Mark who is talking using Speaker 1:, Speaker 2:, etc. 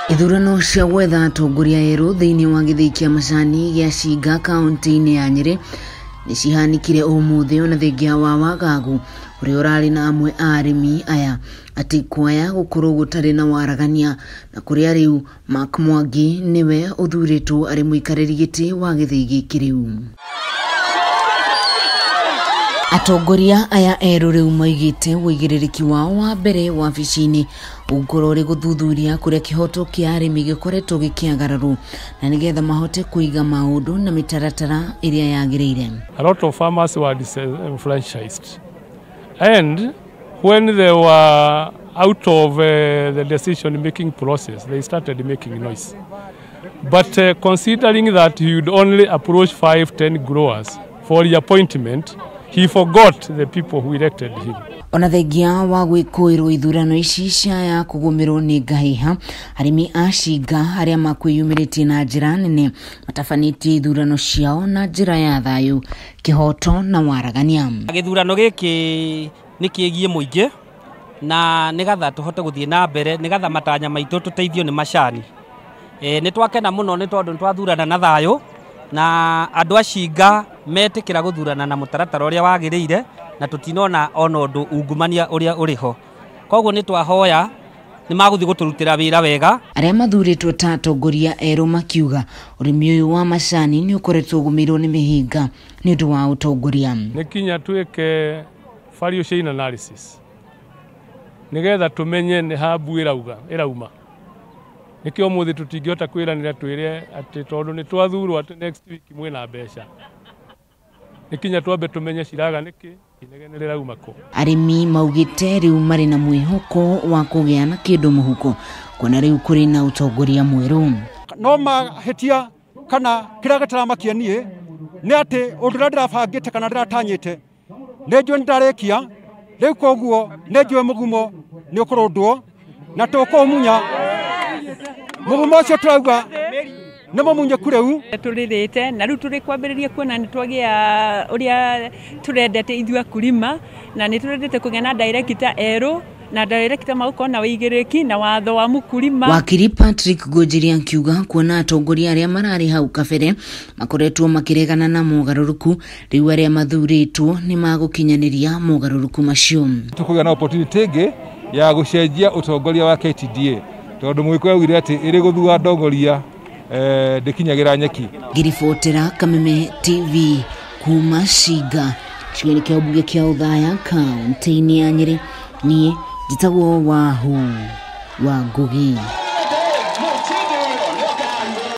Speaker 1: Ithurano cia gwetha atongoria erũ thĩinĩ wa gĩthĩi kĩa macani gĩa Cinga kaunti-inĩ ya Nyĩrĩ nĩcihanĩkire ũmũthĩ ona thengia wa wagagu ũrĩa ũrarĩ na amwe a arĩmi aya atĩ kwaya gũkorwo gũtarĩ na waragania na kũrĩa rĩu Mark Mwangi nĩwe ũthurĩtwo arĩ mũikarĩri gĩtĩ wa gĩthĩi gĩkĩ rĩu. Atongoria aya erũ rĩu maigĩte ũigĩrĩrĩki wao wa mbere wabici-inĩ ũngorwo ũrĩ gũthuthuria kũrĩa kĩhoto kĩa arĩmi gĩkoretwo gĩkĩagararwo na nĩgetha mahote kũiga maũndũ na mĩtaratara ĩrĩa yagĩrĩire.
Speaker 2: A lot of farmers were disenfranchised, and when they were out of the decision making process, they started making noise. But considering that he would only approach 5-10 growers for reappointment, he forgot the people who elected him.
Speaker 1: Ona thengia wa gwĩkũĩrwo ithurano ici ciaya kũgũmĩrwo nĩ ngahĩha, arĩmi a Cinga arĩa makwĩyumĩrĩtie na njĩra nene matabanĩtie ithurano ciao na njĩra ya thayũ, kĩhoto na waragania.
Speaker 3: Gĩthurano gĩkĩ nĩ kĩgiĩ mũingĩ na nĩgetha tũhote gũthiĩ na mbere, nĩgetha matanya maitũ tũteithio nĩ macani. Nĩ twakena mũno nĩ tondũ nĩ twathurana na thayũ na andũ a Cinga metĩkĩra gũthurana na mũtaratara ũrĩa wagĩrĩire na tũtinona ona ũndũ ungumania ũrĩa ũrĩ ho. Koguo nĩ twahoya nĩ magũthiĩ gũtũrutĩra wĩra wega.
Speaker 1: Arĩa mathurĩtwo ta atongoria erũ makiuga ũrĩmi ũyũ wa macani nĩ ũkoretwo ũgũmĩirwo nĩ mĩhĩnga nĩ ũndũ wa ũtongoria.
Speaker 2: Nĩ kinya twĩke value chain analysis nĩgetha tũmenye nĩ habu ĩrauma. Nĩkĩo ũmũthĩ tũtingĩhota kwĩranĩra twĩre atĩ tondũ nĩ twathurwo atĩ next week mwĩna mbeca. Nĩ kinya twambe tũmenye ciraga nĩkĩ, inegene rĩrauma kũ.
Speaker 1: Arĩmi maugĩte rĩu marĩ na mwĩhoko wa kũgĩa na kĩndũ mũhuko kuona rĩu kũrĩ na ũtongoria mwerũ.
Speaker 4: No mahĩtia kana kĩrĩa gĩtaramakia niĩ nĩ atĩ ũndũ ũrĩa ndĩrabangĩte kana ndĩratanyĩte nĩ njũĩ nĩndarĩkia rĩu, koguo nĩ njũĩ mũgumo nĩ ũkũrũndwo na tũkũmunya mũgumo ũcio tũrauga nĩ mũmunyeku rĩu.
Speaker 5: Tũrĩrĩte na rĩu tũrĩ kwambĩrĩria kuona nĩ twagĩa ũrĩa tũrendete ithuĩ akulima na nĩ tũrendete kũgĩa na director erũ na director magũkorwo na ũigĩrĩki na watho wa mũkulima.
Speaker 1: Wakiri Patrick Ngũnjiri akiuga kuona atongoria arĩa mararĩ hau kabere makoretwo makĩregana na mogarũrũku, rĩu arĩa mathurĩtwo nĩ magũkinyanĩria mogarũrũku macio.
Speaker 6: Tũkũgĩa na opportunity ĩngĩ ya gũcenjia ũtongoria wa KTDA tondũ Mũgĩkũyũ augire atĩ ĩrĩ gũthua ndongoria ndĩkinyagĩra nyeki.
Speaker 1: Ngĩribotera Kameme TV kuma Cinga gĩcigo-inĩ kĩa ũmbunge kĩa Othaya kaunti-inĩ ya Nyĩrĩ, niĩ njĩtagwo Wahu wa Ngugi.